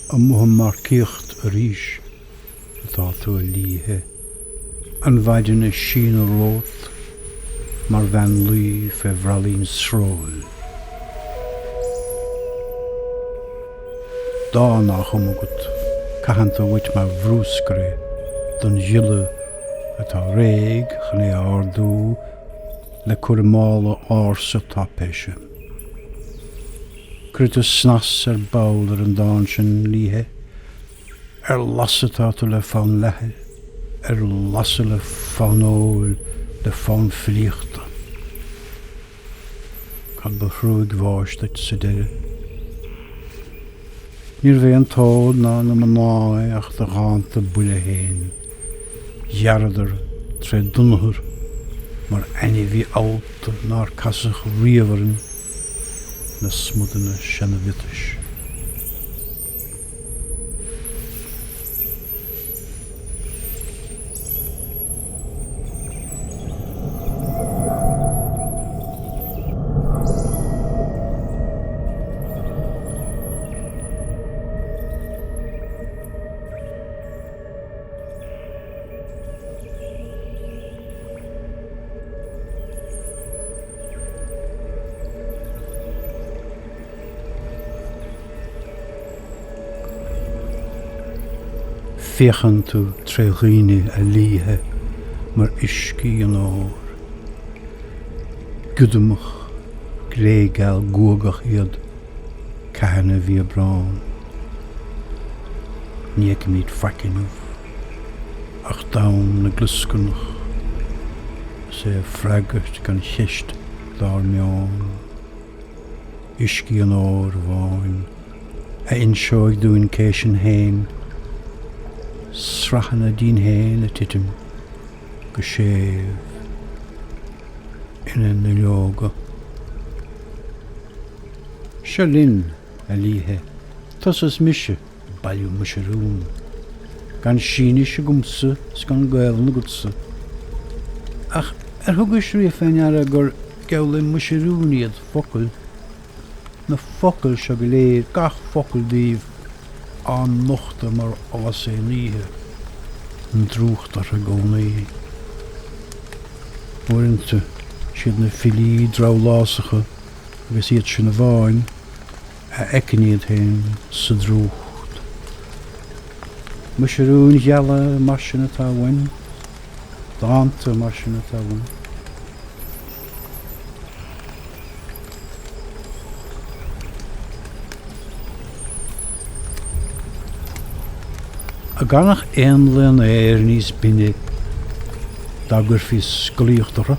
Amuigh ag marcaíocht arís atá tú a Liaithe, an mhaidin ag síneadh romhat mar bhean luí fé bhraillín sróil. Dán á chumadh agat, caitheann tú uait mar bhrúscar é don ghiolla atá réidh chun é a ardú le cur i mála ársa táipéise. Cuirfidh tú snas ar ball ar an dán sin, a Liaithe. Ar lasadh atá tú le fonn leathair, ar lasadh le fonn óil, le fonn filíochta. Cad ba thrúig bháis duit sa deireadh? Níorbh é an t-ól ná na mná é ach do dhánta buile féin. Ghearradar tré donnchar mar ainmhí allta nár casadh riamh orainn na smudanna seana-mhiotais. Féachann tú tré dhaoine, a Liaithe, mar uiscí an óir. Giodamach, gléigeal guagach iad ceathanna mhí Aibreáin. Ní fheicimid faic inniu ach domhan na glioscarnach is é ag freagairt gan cheist dár meon. Uiscí an óir bháin a inseoidh dúinn cé sinn féin, sraitheanna dínn féin ag titim go séimh ina nduilleoga. Seo linn, a Liaithe, tusa is mise ag bailiú muisiriún, gan Sínis agamsa is gan Gaelainn agatsa. Ach ar thugais riamh fé ndeara gur geall le muisiriúin iad focail, na focail seo go léir, gach focal díobh, á nochtadh mar fhollas aon oíche, an drúcht orthu i gcónaí. Uaireanta, siad na filí drabhlásacha agus iad sin amháin a fheiceann iad féin sa drúcht. Muisiriúin gheala mar sin atá uainn, dánta mar sin atá uainn. An gcanfadh éanlaith an aeir níos binne dá gcuirfí scolaíocht orthu?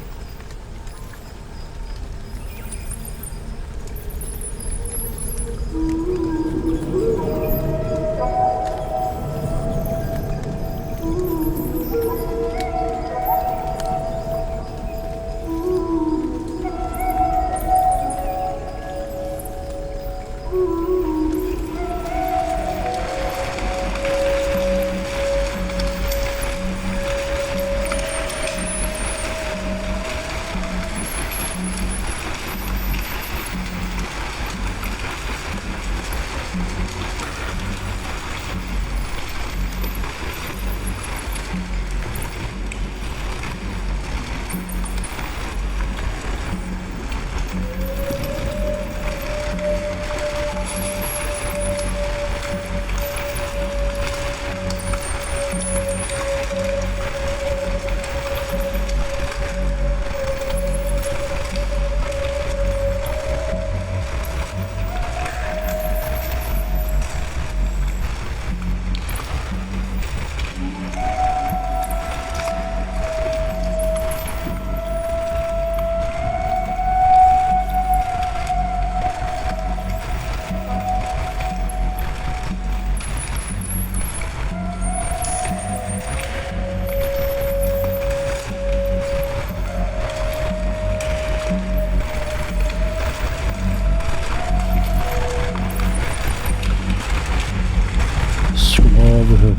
Sclábhaithe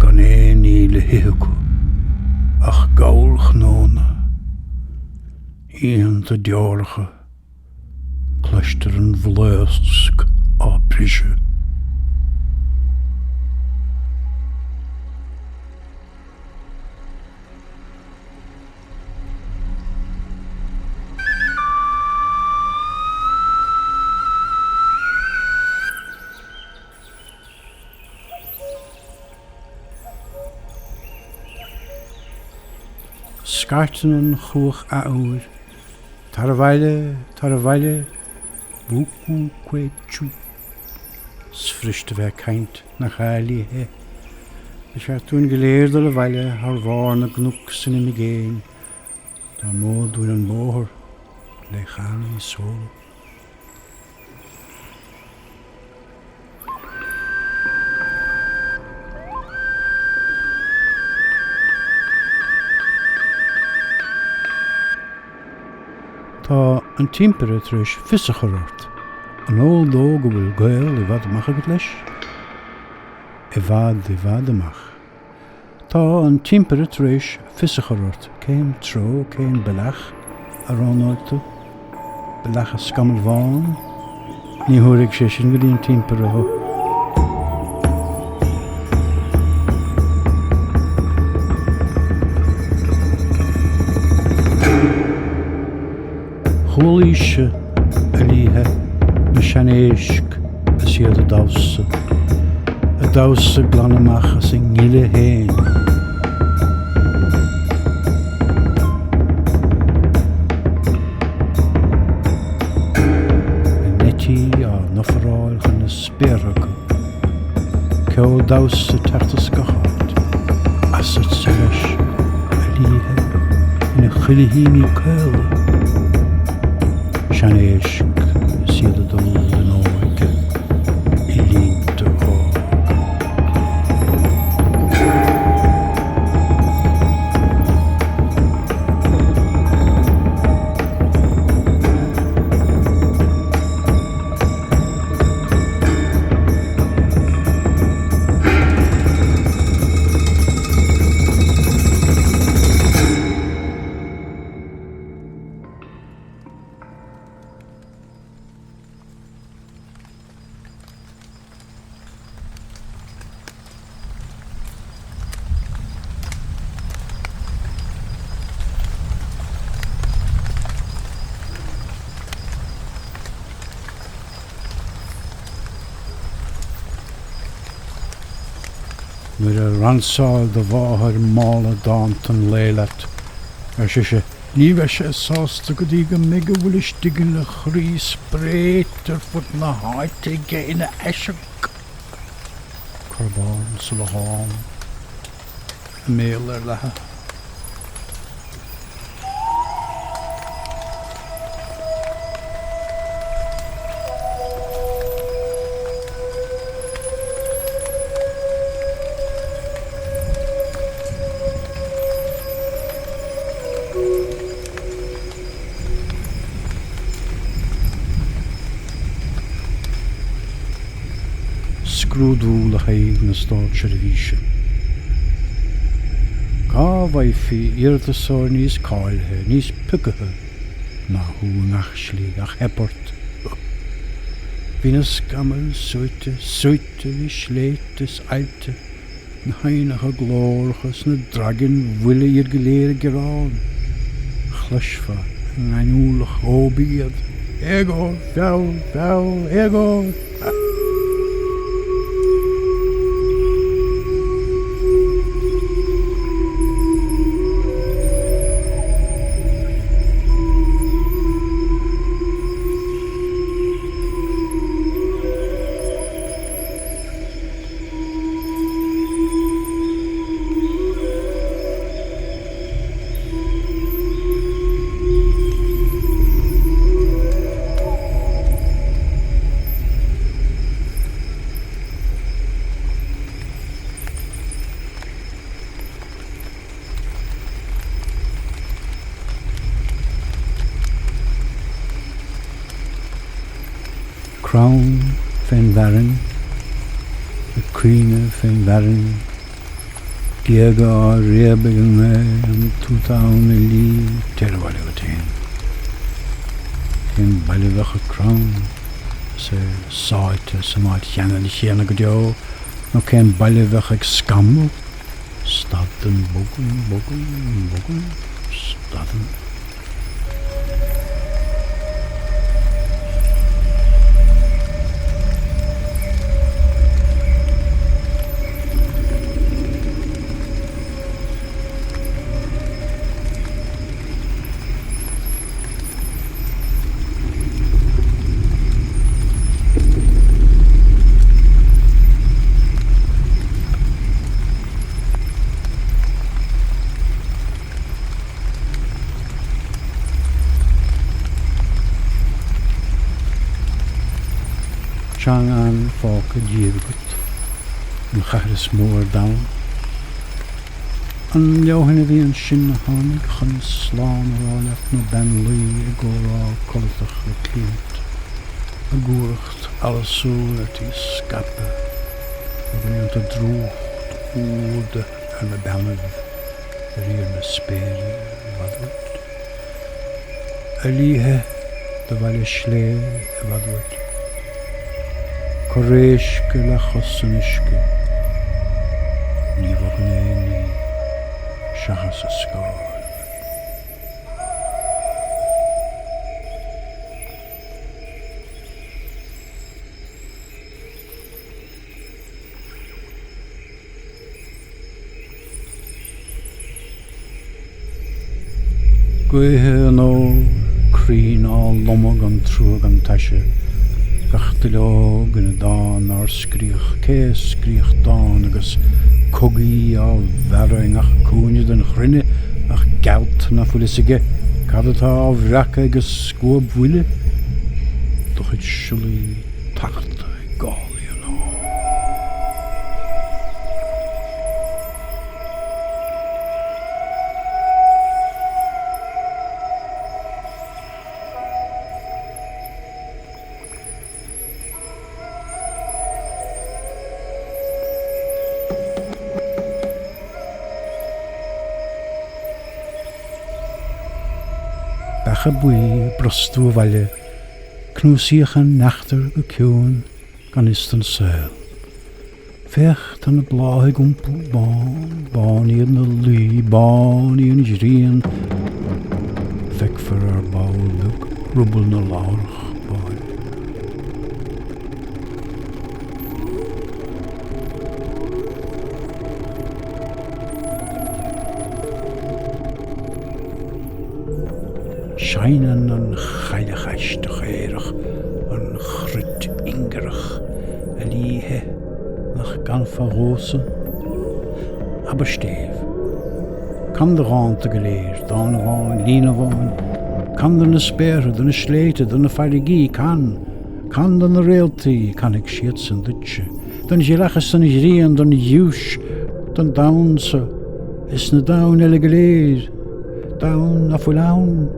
gan aon ní le hithe acu ach gabhalchnónna. Oícheanta deoracha, cloistear an bhlaosc á briseadh. Scairteann an chuach athuair, Tar abhaile, tar abhaile, Buku kwetu. 'S fuirist a bheith ag caint, nach ea, a Liaithe? Ba cheart dúinn go léir dul abhaile thar bharr na gcnoc 's in imigéin, dá mb'eol dúinn an bóthar le Charlie Solo. Tá an tImpire tar éis fios a chur ort. An eol dó go bhfuil gaol i bhfad amach agat leis? I bhfad, i bhfad amach. Tá an tImpire tar éis fios a chur ort cén treo, cén bealach a roghnóidh tú. Bealach an Scamaill Bháin? Ní thabharfaidh sé sin go dtí an tImpire thú. Chualaís-se, a Liaithe, na seanéisc is iad ag damhsa, ag damhsa glan amach as a ngile féin. A n-eití á n-ofaráil chun na spéartha acu. Ceol damhsa ag teacht as gach áit, asatsa leis, a Liaithe, ina chuilithíní caola. Seanéisc is iad ag dul in óige i línte órga. Nuair a ransáil do mháthair mála dánta an lae leat, ar sise, ní bheidh sé sásta go dtí go mbeidh a bhfuil istigh ina chroí spréite ar fud na háite aige ina aiseag. Corr bán sa lochán, a mbéal ar leathadh. Scrúdú le haghaidh na Státseirbhíse. Cá bhfaighfí iarratasóir níos cáilithe, níos piocaithe ná thú i ngach slí, ach theip ort. Bhí na scamaill suaite, suaite i sléibhte is aillte, na haibhneacha glóracha 's na dragain bhuile iad go léir ag gearán. Chloisfeá i ngaineamhlach Ghóibí iad, Éagóir! Feall! Feall! Éagóir! Crann fén bhfearann, ag caoineadh fén bhfearann, Géaga á réabadh ag an ngaoth, an tuata ann ina luí, téir abhaile dhuit fhéin. Cén baile a bheadh ag crann is é sáite san áit cheannann chéanna go deo, nó cén baile a bheadh ag scamall? Stadann, bogann, bogann, bogann, stadann. Chang'an fágtha i ndiaidh agat, an chathair is mó ar domhan. An leamhan a bhí ansin a tháinig chun slán a rá leat nó bean luí i gcomhrá codlatach le cliant, a gcumhracht allasúil ar tí scaipeadh nó go ndéantar drúcht úr de ar na beannaibh ar íor na spéire i bhfad uait. A Li He do bhaile sléibhe i bhfad uait. Corr éisc le chos san uisce, ní bhogann aon ní seachas a scáil. Gaotha anoir, crainn á lomadh gan trua gan taise, gach duilleog ina dán nár scríodh cé a scríodh dán agus cogaí á bhfearadh i ngach cúinne den chruinne ach gealt ná fuil fhios aige cad atá á bhreacadh ag a scuab bhuile, do chuid siollaí tachta ag gálaí an óir. Beacha buí ag brostú abhaile, cnuasaíodh a neachtar go ciúin gan fhios don saol. Féach, tá na blátha ag iompú bán, bán iad na laoi, bán í an ghrian. Feicfear ar ball beag ruball na láithreach báin. Seinneann an chailleach aisteach aerach an chruit ingearach, a Li He, nach gcanfá dhomhsa? Abair stéibh. Can do dhánta go léir, dán amháin, líne amháin. Can do na spéartha, do na sléibhte, do na farraigí, can! Can do na réaltaí, canfaidh siadsan duitse. Don ghealach is don ghrian, don ghiúis, don domhan seo, is na domhain eile go léir, domhan ná fuil ann.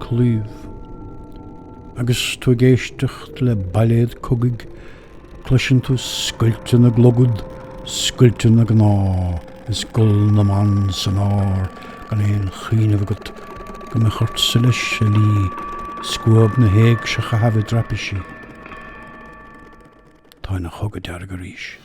Claíomh. Agus tú ag éisteacht le bailéad cogaidh, cloiseann tú scoilteadh na gclogad, scoilteadh na gcnámh is gol na mban san ár gan aon chuimhneamh agat go mbeadh ortsa leis, a Li, scuab na héigse a chaitheamh i dtraipisí. Tá ina chogadh dearg arís.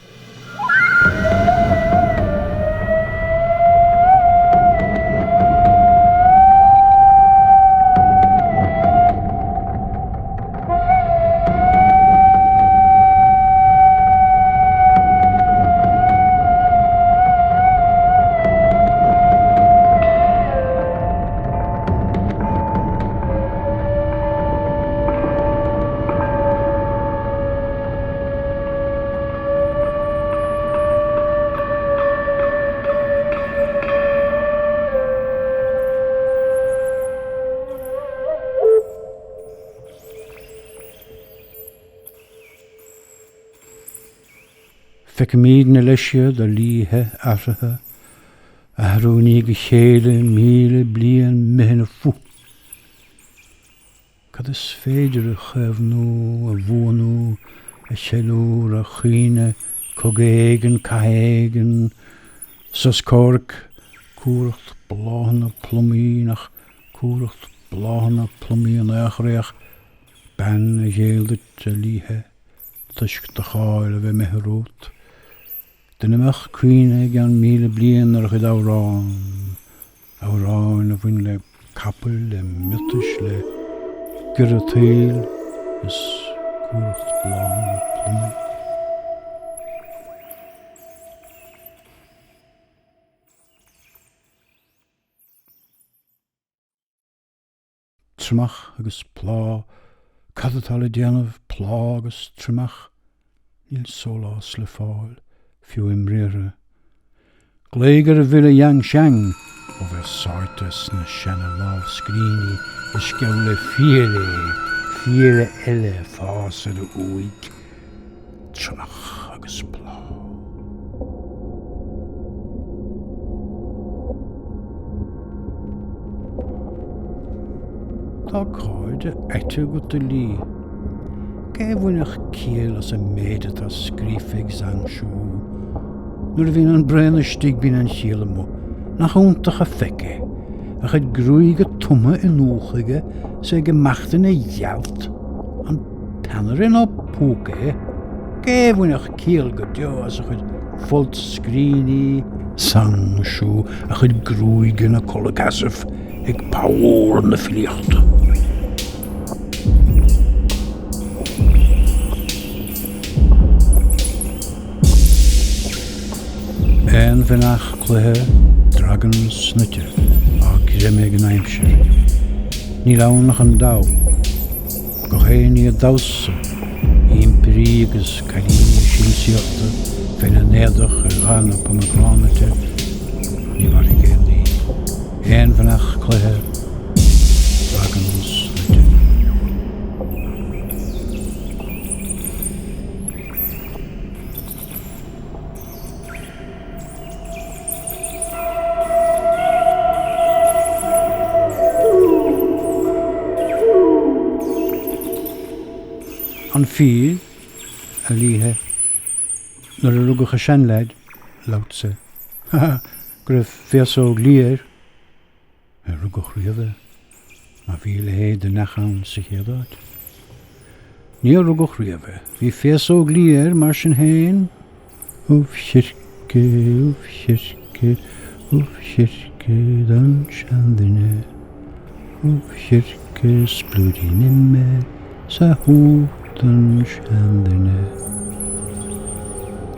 Feicimidne leis iad, a Li He athraithe, athrú i ndiaidh a chéile 1,000 bliain imithe ina futh. Cad is féidir a chaomhnú, a bhuanú, a cheiliúradh, a chaoineadh, cogadh éigin, cath éigin, sos comhraic, cumhracht bláthanna plumaí, nach cumhracht bláthanna plumaí in aon chor é ach bean a ghéill duit, a Li He, toisc do cháil a bheith imithe romhat. Duine a mbeadh cuimhne i gceann 1,000 bliain ar a chuid amhrán, amhráin a bhain le capaill, le miotais, le giorra tsaoil is cumhracht bláthanna plumaí. Triomach agus plá, cad atá le déanamh, plá agus triomach? Níl sólás le fáil, fiú i mbriathra. Glaoigh ar an bhfile Yang Xiang Ó bheith sáite sna seana-lámhscríbhinní is geall le fiaile é, fiaile eile ag fás ar a uaigh, tromach agus plá. Tá cairde aite agat, a Li. Cé a bhainfeadh ciall as an méid atá scríofa ag Zhang Shu? Nuair a bhíonn an braon istigh bíonn an chiall amuigh. Nach iontach an feic é? A chuid gruaige tumtha in uach aige 's é ag imeacht ina ghealt. An peannaire nó púca é? Cé a bhainfeadh ciall go deo as a chuid foltscríbhinní? Zhang Shu, a chuid gruaige ina culaith sheasaimh ag pabhar na filíochta. Aonfhionach cloiche, dragan snoite, á gcreimeadh ag an aimsir. Níl ann ach an damh. Gach aon ní ag damhsa, impirí agus cailíní siamsaíochta féna n-éadach ar dhath na pomagránaite, ní mhairfidh aon ní. Aonfhionach cloiche, dragan snoite. An fíor, a Li He, nuair a rugadh an seanleaid, Lao Tse, ha ha, go raibh féasóg liath air? Ar rugadh riamh é? Má bhí a leithéid de neach ann sa chéad áit. Níor rugadh riamh é. Bhí féasóg liath air mar sin féin. Ubh chirce, ubh chirce, ubh chirce don seanduine. Ubh chirce 's blúirín ime 's a shú don seanduine.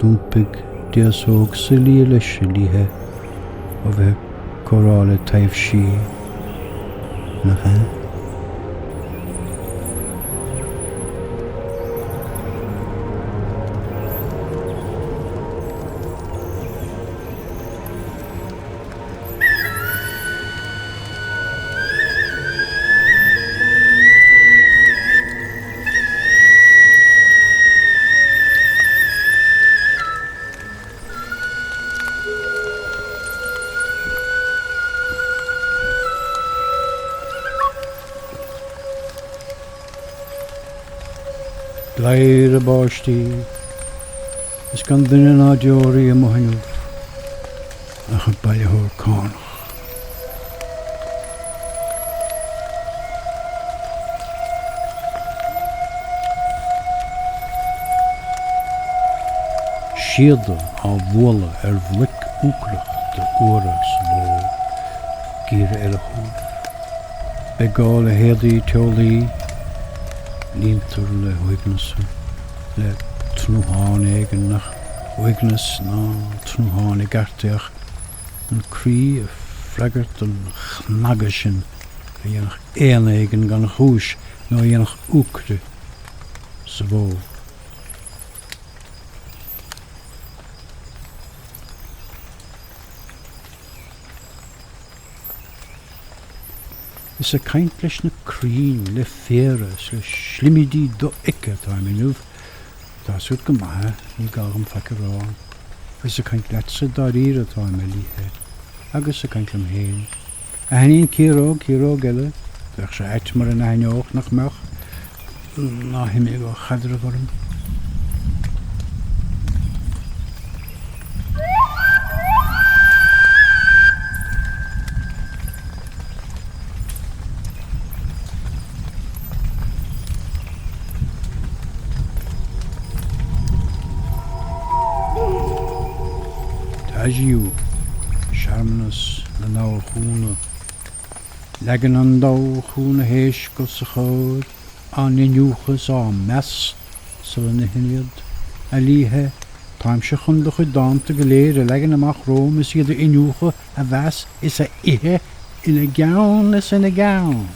D'iompaigh d'fhéasóg sa liath leis, a Li He, ó bheith ag comhrá le taibhsí, nach ea? Bladhaire báistí is gan duine ná deoraí amuigh inniu ach an bailitheoir cánach. Síoda á bhualadh ar bhloic úcrach d'uaire sa ló, ag iarraidh ar a chúl. Beidh gá le héadaí teolaí, líontar le huaigneas, le tnúthán éigin nach uaigneas ná tnúthán i gceart é ach an croí ag freagairt don chnagadh sin a dhéanfadh éan éigin gan chúis nó a dhéanfadh úcaire sa bhó. Is ag caint leis na crainn, le féara is le slimidí dofheicthe atáim inniu. Tá 'fhios agat go maith é, ní gá dhom faic a rá. Is ag caint leatsa dáiríre atáim, a Li He, agus ag caint liom féin. Aithníonn ciaróg ciaróg eile, bheadh sé ait mura n-aithneodh, nach mbeadh? Ná himigh ó chaidreamh orm. Taizhou, searmanas na nDobharchúnna. Leagann an dobharchú na héisc os a chomhair, á n-iniúchadh is á meas sula n-itheann iad. A Li He, táimse chun do chuid dánta go léir a leagan amach romham is iad a iniúchadh, a mheas is a ithe ina gceann is ina gceann.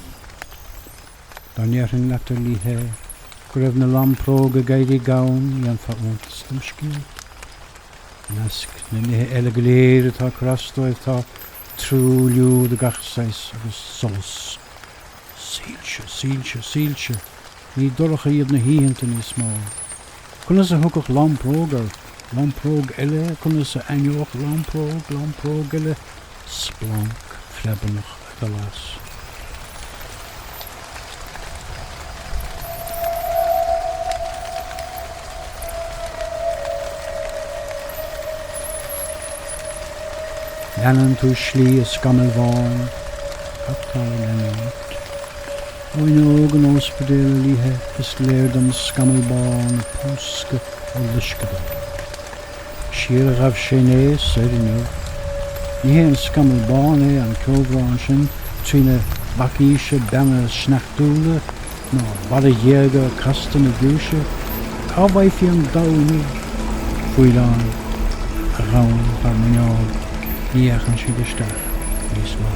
Dá ndéarfainn leat, a Li He, go raibh na lampróga ag éirí gann, dhéanfá iontas den scéal. I measc na nithe eile go léir atá ag cur as dóibh tá. Truailliú de gach saghas agus solas. Soilse, soilse, soilse. Ní dorcha iad na hoícheanta níos mó. Conas a thiocfadh lampróg ar lampróg eile, conas a aithneodh lampróg lampróg eile splanc phreabarnach ag dul as? Leanann tú slí an scamaill bháin, cad tá le leanúint? Ó fhuinneog an ospidéil, a Liatha, is léir dom scamall bán ag púscadh ó loisceadán. Siar a ghabh sé inné, soir inniu. Ní hé an scamall bán é an ceobhrán sin trína bhfacaís beanna sneachtúla ná barra ghéaga casta na giúise. Cá bhfaighfí an damh inniu? Faoileáin a ghabhann thar muineál, ní fhéachann siad isteach níos mó.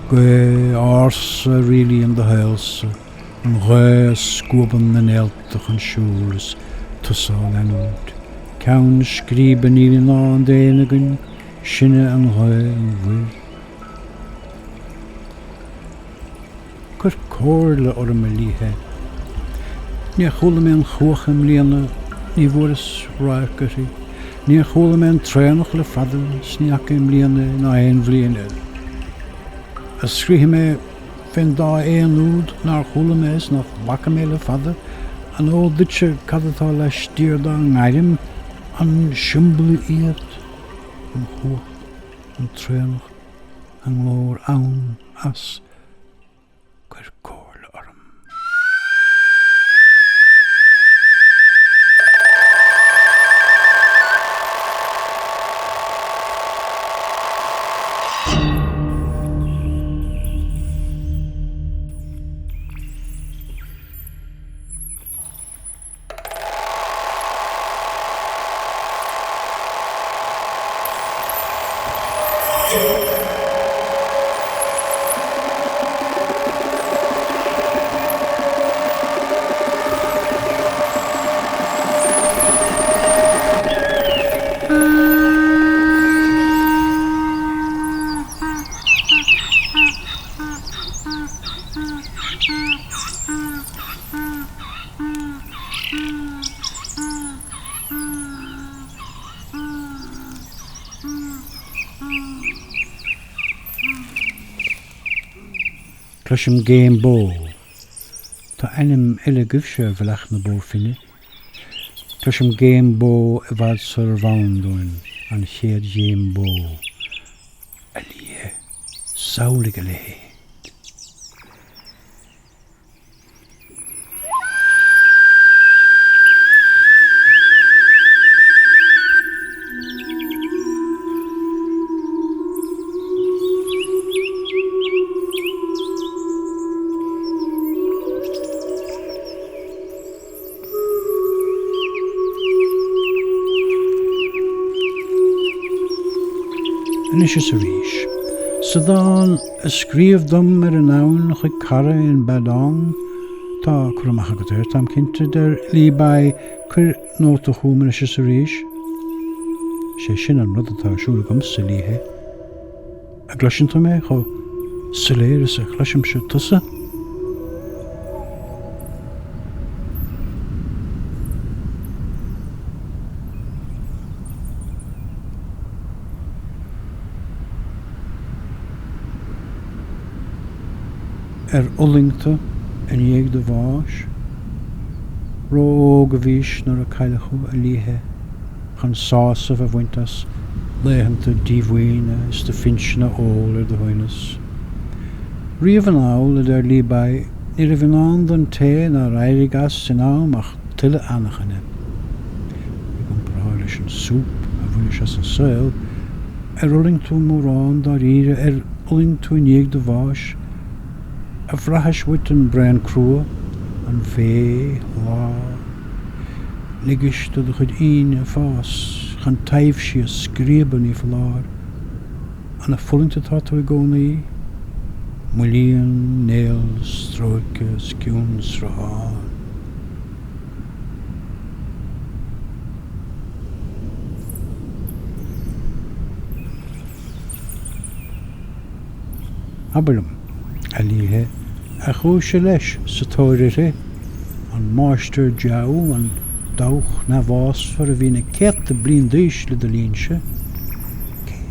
Gaoth ársa a rialaíonn do shaolsa, an ghaoth a scuabann na néalta chun siúil is tusa á leanúint. Ceann scríbe níl i ndán d'éinne againn, sinne an ghaoth, an mhuir. Cuir comhairle orm, a Liatha. Níor chuala mé an chuach i mbliana, ní bhfuaireas radharc uirthi. Níor chuala mé an traonach le fada, 's ní fhaca i mbliana é ná aon bhliain eile. A scríobfaidh mé fén dá éan úd nár chuala mé is nach bhfaca mé le fada, an eol duitse cad atá laistiar dá ngairm, an siombailí iad? An chuach, an traonach, a nglór ann, as, cuir comhairle orm. Cloisim géim bó. Tá ainm eile agaibhse ar bhealach na Bó Finne. Cloisim géim bó i bhfad sular bhfonn dúinn an chéad ghéim bó. A Liatha, samhlaigh a leithéid. Anois is arís. Sa dán a scríobh dom ar an abhainn chuig cara in Badong, tá cur amach agat air, táim cinnte, deir Li Bai, cuir nóta chugam anois is arís. Sé sin an rud atá ar siúl agamsa, a Liatha. An gcloiseann tú mé chomh soiléir is a chloisimse tusa? Ar fhulaing tú i ndiaidh do bháis? Ró-óg a bhís nuair a cailleadh thú, a Liatha, chun sásamh a bhaint as laethanta díomhaoine is do phinsean a ól ar do shuaimhneas. Riamh anall, a deir Li Bai, ní raibh i ndán don té nár éirigh as in am ach. tuilleadh anachaine. I gcomparáid leis an súp a bhainis as an saol, ar fhulaing tú mórán dáiríre, ar fhulaing tú i ndiaidh do bháis? Ar bhraithis uait an braon crua, an bhé shlá? Ligis do do chuid inne fás chun taibhsí a scríobadh, ní foláir. An ag fulaingt atá tú i gcónaí? Maolaíonn néal stróice os cionn sruthán. Abair liom, a Li He, ar chuaigh sé leis sa tóir uirthi, an Máistir Jiao, an dabhach neamhbhásmhar a bhí na céadta bliain d'aois le do linnse?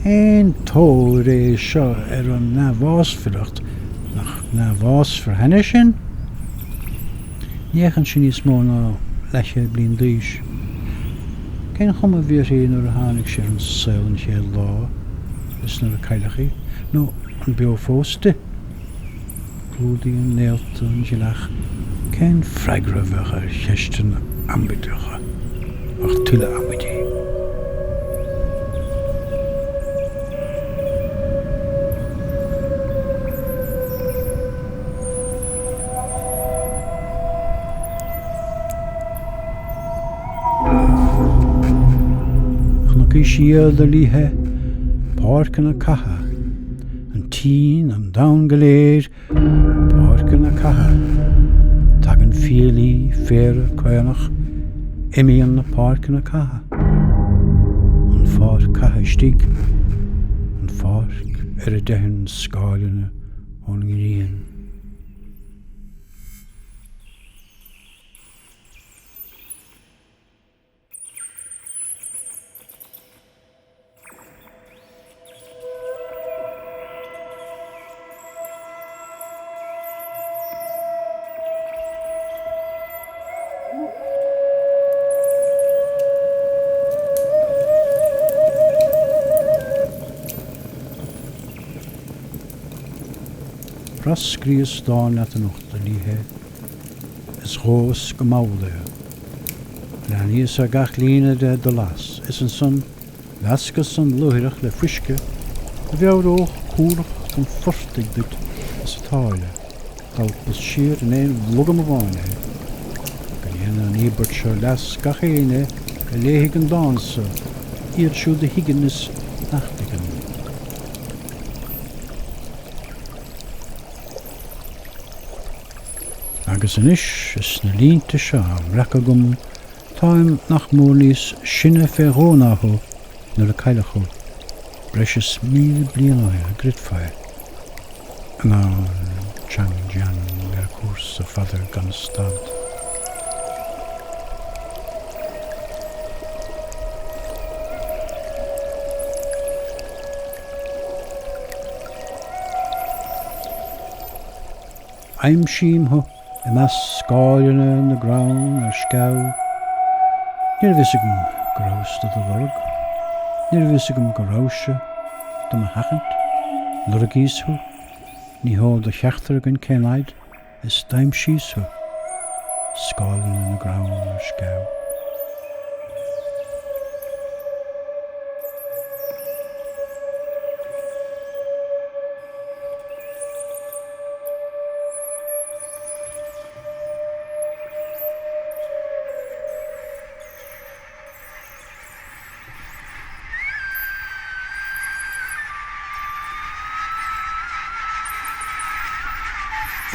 Cén tóir é seo ar an neamhbhásmhaireacht nach neamhbhásmhar cheana sinn? Ní fhéachann sí níos mó ná leathchéad bliain d'aois. Cén chuma a bhí uirthi nuair a tháinig sí ar an saol an chéad lá is nuair a cailleadh í? Nó an beo fós di? Clúdaíonn néalta an ghealach. Cén freagra a bheadh ar cheisteanna amaideacha ach tuilleadh amaidí? Chonaicís iad, a Li He, páirceanna catha, an tSín, an domhan go léir, páirceanna catha. Tagann fiailí, féara, caonach, imíonn na páirceanna catha. An pháirc catha istigh, an pháirc ar a dteitheann scáileanna ón ngrian. Scríos dán leat anocht, a Li He, is dhóas go mall é. Bhreathnaíos ar gach líne de do las, is ansan mheascas an luaithreach le fuisce a mheabhródh cumhracht an phortaigh duit is a tsáile. D'alpas siar in aon bhlogam amháin é. Go ndéana an íobairt seo leas gach éinne a léifidh an dán so, iad siúd a thuigeann is nach dtuigeann. Agus anois, is na línte seo á mbreacadh agam, táim nach mór níos sine fé dhó ná thú nuair a cailleadh thú, breis is 1,000 bliain ó shin, an gcreidfeá é? I ngabhann Changjiang ar cúrsa fada gan stad. Aimsím thú i measc scáileanna na gcrann ar sceabh. Ní raibh fhios agam go rabhas do do lorg. Ní raibh fhios agam go rabhais-se do mo sheachaint. Lorgaíos thú. Ní heol do cheachtar againn cén fhaid. Is d'aimsíos thú. Scáileanna na gcrann ar sceabh.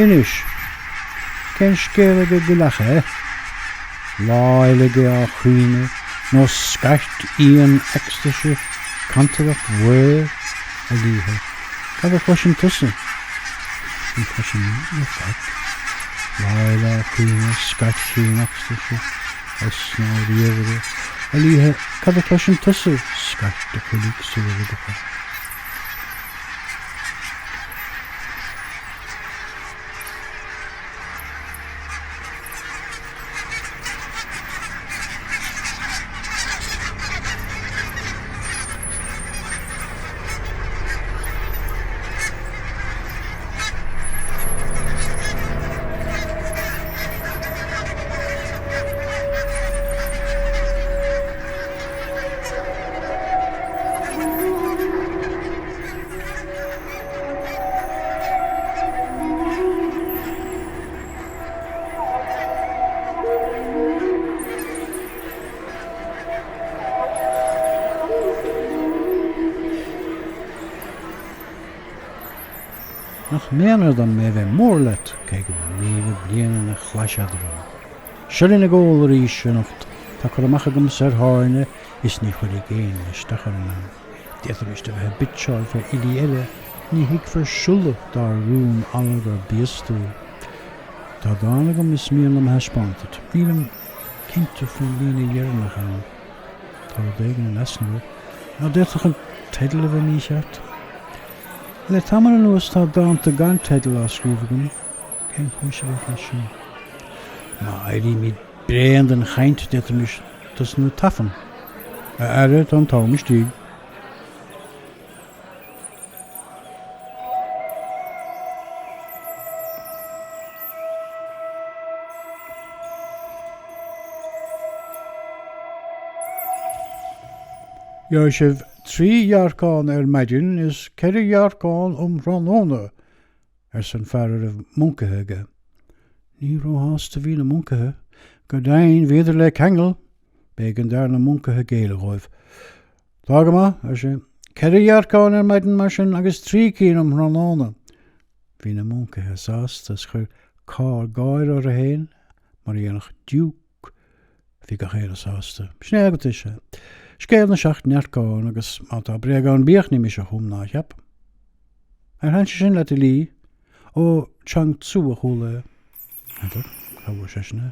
Anois, cén scéal ag an gcoileach, eh? Lá Fhéile á chaoineadh nó scairt fhiáin eacstaise, cantaireacht bhaoth, a Li He. Cad a chloiseann tusa? Ní chloisim ná faic. Lá Fhéile á chaoineadh, scairt chiúin eacstaise, osna ó ríomhaire. A Li He, cad a chloiseann tusa? Scairt de choiligh sa roiligeacha. Nach méanar dom é bheith mór leat, cé go bhfuil 1,000 bliain ina chlais eadrainn. Seo linn ag ól arís anocht, tá cur amach agamsa ar thábhairne is ní chuirfidh éinne isteach orainn ann. D'fhéadfaimis a bheith ag bitseáil fé fhilí eile, ní thuigfear siolla dár rún allagar bíostúil. Tá dán agam is mian liom a thaispeáint duit. Nílim cinnte faoin líne dheireanach ann. Tá rud éigin in easnamh air. Nó d'fhéadfadh an teideal a bheith mícheart. Le tamall anuas tá dánta gan teideal á scríobh agam. Cén chúis a bheadh leis sin? Má éirímid bréan den chaint d'fhéadfaimis tosnú ag tafann. A fheara, tá an t-am istigh. Gheobhaidh sibh 3 dhearcán ar maidin is 4 dhearcán um thráthnóna, arsa an fear a raibh moncaithe aige. Ní róshásta a bhí na moncaithe. Go deimhin, bhíodar le ceangal. B'éigean d'fhear na moncaithe géilleadh dhóibh. Tá go maith, ar sé. 4 dhearcán ar maidin mar sin agus 3 cinn um thráthnóna. Bhí na moncaithe sásta is chuir Carr gáire orthu féin mar a dhéanfadh diúc. Bhí gach éinne sásta. Sin é agat é, sea. Scéal na Seacht nDearcán agus má tá bréag ann bíodh, ní mise a chum ná a cheap. Ar thaitin sé sin leat, a Lee? Ó Chuang Tzu a chuala é. N'fheadar, cá bhfuair seisean é?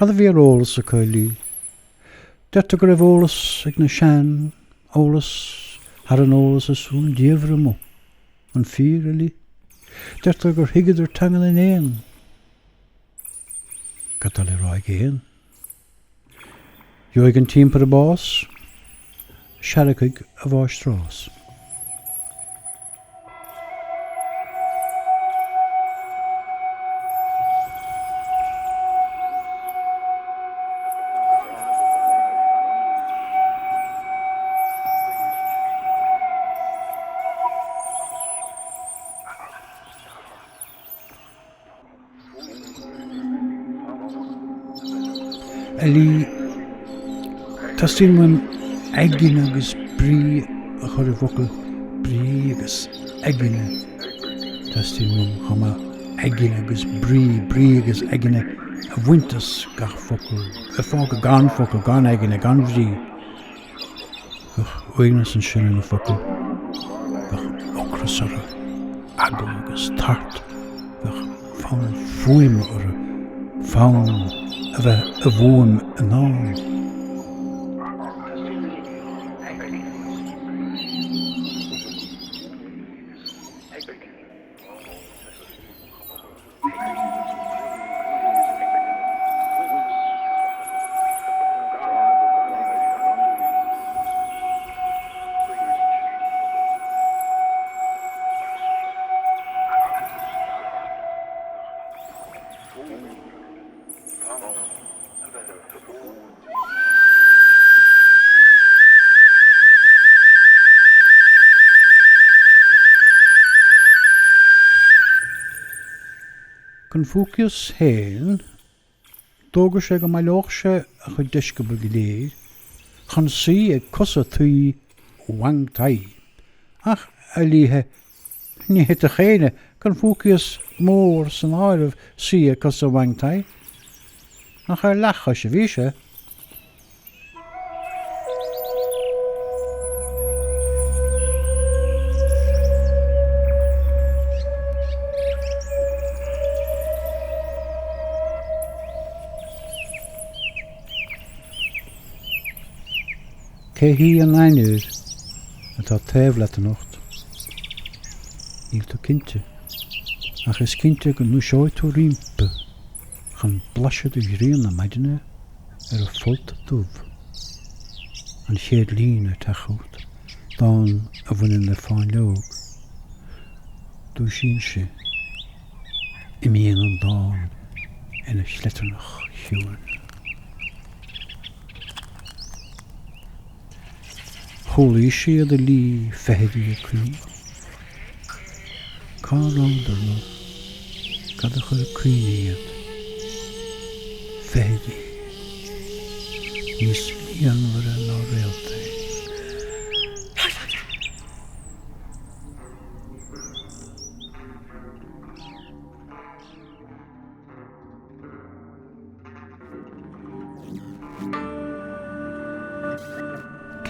Cad a bhí ar eolas acu, a Lee? Deirtear go raibh eolas ag na sean, eolas thar an eolas is ón diamhair amuigh. An fíor, a Lee? Deirtear gur thuigeadar teanga na n-éan. Cad tá le rá ag éan? Gheobhaidh an t-impire bás, seargfaidh a mháistreás. A Lee, teastaíonn uaim aigne agus brí a chur i bhfocail, brí agus aigne. Teastaíonn uaim chomh maith aigne agus brí, brí agus aigne a bhaint as gach focal, a fágáil gan focal, gan aigne, gan bhrí. Bheadh uaigneas ansin ar na focail, bheadh ocras orthu, eagla agus tart, bheadh fonn fuaime orthu, fonn a bheith i bhfuaim i ndán. Confucius féin, d'fhógair sé go mbaileodh sé a chuid deisceabal go léir chun suí ag cosa tuí Wang Tai. Ach, a Lee, ní thitfeadh éinne, Confucius mór san áireamh, suí ag cosa Wang Tai. Nach ar leathchois a bhí sé? Cé hí an ainnir atá taobh leat anocht? Níl tú cinnte, ach is cinnte go ndúiseoidh tú roimpi chun blaiseadh de ghrian na maidine ar a folt dubh. An chéad líne ag teacht chugat, dán a bhaineann le fáinleog. Dúisíonn sí. Imíonn an dán. Ina chleitearnach chiúin. Chualaís iad ag lí feithidí ag caoineadh. Cá rabhadar nó cad a chuir ag caoineadh iad? Feithidí. Níos líonmhaire ná réaltaí.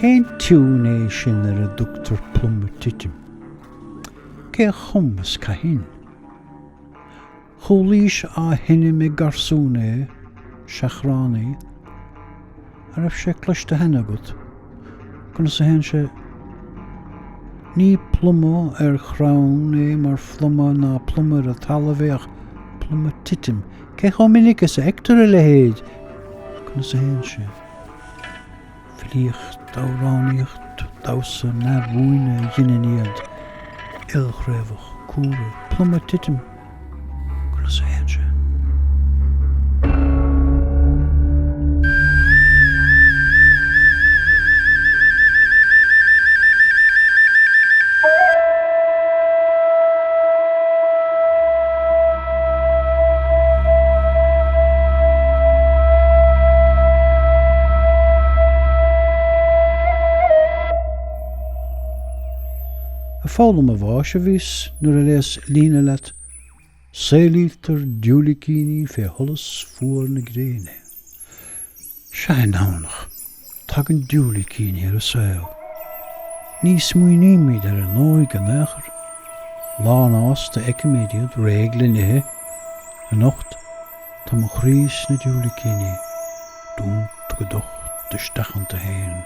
Cén tiún é sin ar a dtugtar Pluma Titim? Cé a chum is cathain? Chualaís á sheinm ag garsún é, seachránaí. An raibh sé cloiste cheana agat? Conas a théann sé? Ní pluma ar chrann é mar phluma ná pluma ar an talamh é ach pluma titim. Cé chomh minic is a fheictear a leithéid? Conas a théann sé? Filíocht, amhránaíocht, damhsa neamhbhuaine a ghineann iad, ilchraobhach, cumhra, pluma titim. Conas a théann sé? Ag foghlaim an bháis a bhíos nuair a léas líne leat Saolaítear diúilicíní fé sholas fuar na gréine. Sea, i nDomhnach, tagann diúilicíní ar an saol. Ní smaoinímid ar a n-óige in aon chor. Lánfhásta a fheicimid iad, réidh le n-ithe. Anocht, tá mo chroí sna diúilicíní, dúnta go docht isteach iontu féin,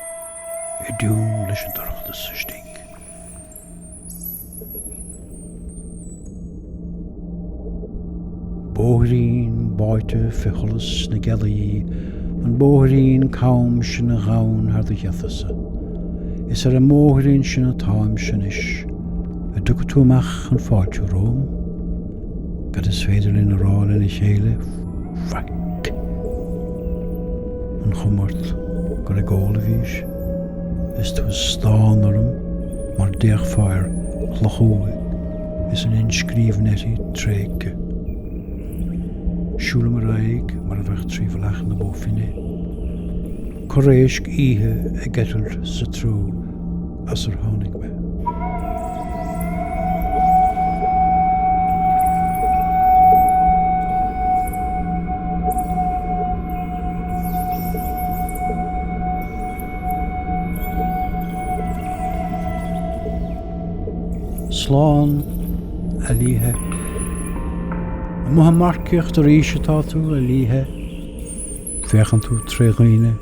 i dtiún leis an dorchadas istigh. Bóithrín báite fé sholas na gealaí, an bóithrín cam sin a ghabhann thar do gheatasa. Is ar an mbóithrín sin atáimse anois. An dtiocfaidh tú amach chun fáiltiú romham? Cad is féidir linn a rá lena chéile? Faic. An chuma ort gur ag ól a bhís? Is tú ag stánadh orm mar d'fhéachfá ar chloch uaighe is an inscríbhinn uirthi tréigthe. Siúlaim ar aghaidh mar a bheadh trí Bhealach na Bó Finne. Corréisc oíche ag eitilt sa treo as ar tháinig mé. Slán, a Liaithe. Amuigh ag marcaíocht arís atá tú, a Liaithe. Féachann tú tré dhaoine,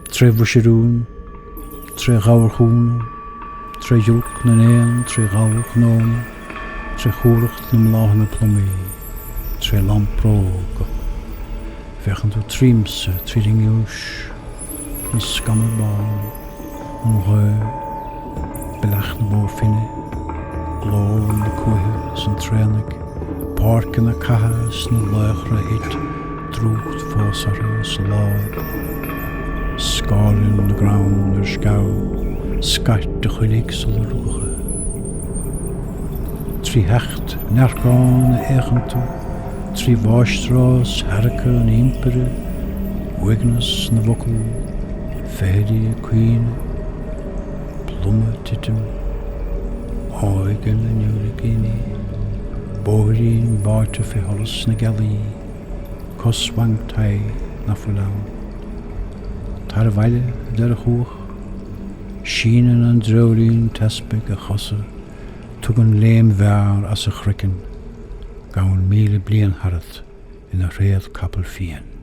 tré mhuisiriún, tré ghabharchúnna, tré ghiúirc na n-éan, tré ghallchnónna, tré chumhracht na mbláthanna plumaí, tré lampróga. Féachann tú tríomsa, tríd an ngiúis, an scamall bán, an ghaoth, Bealach na Bó Finne, glór na cuaiche is an traonaigh, páirceanna catha is na laochra a thit, drúcht fós orthu is láib, scáileanna na gcrann ar sceabh, scait de choiligh sular rugadh é. Trí theacht nearcán a fhéachann tú. Trí mháistreás sheargtha an Impire, uaigneas na bhfocal, feithidí ag caoineadh, pluma ag titim, óige na ndiúilicíní, bóithrín báite fé sholas na gealaí, cos Wang Tai nach bhfuil ann. Tar abhaile, a deir a chuach. Síneann an dreoilín teaspaigh a chosa, tugann léim mhear as a chraiceann. Gabhann 1000 bliain tharat ina thréad capall fiain.